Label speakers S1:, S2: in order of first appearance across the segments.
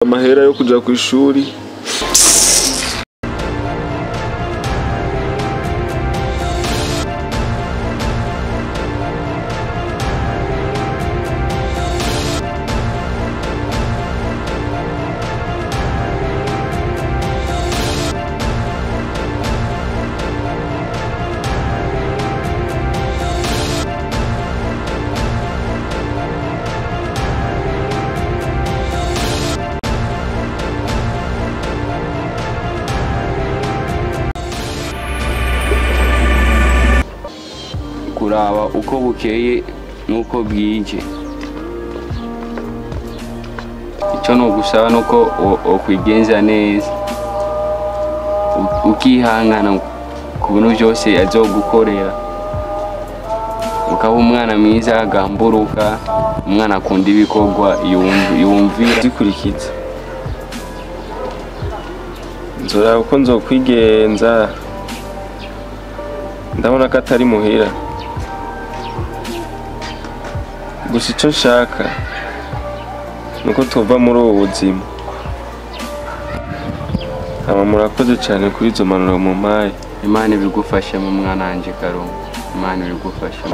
S1: Amahera yo kuja kw'ishuri.
S2: Kuraba uko bukeye nuko bwije, icyo nogusaba nuko okwigenza neza, ukihangana ku bintu byose azogukorera, ukaba umwana mwiza agamburuka, umwana akunda ibikorwa yumvira.
S1: Zikurikiza nzoraba uko nzokwigenza, ndabona ko atari muhira. Gusa icyo nshaka nuko tuva muri ubu buzima. Aba murakoze cyane kuri izo mpanuro mumpaye.
S2: Imana ibigufashemo mwana wanje Karungu, Imana ibigufashemo.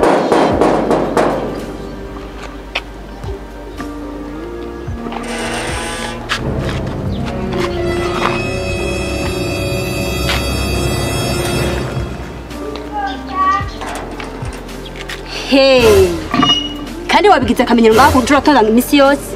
S3: Hey, kandi wabigize akamenyero ngaho kunjura utonda imisi yose.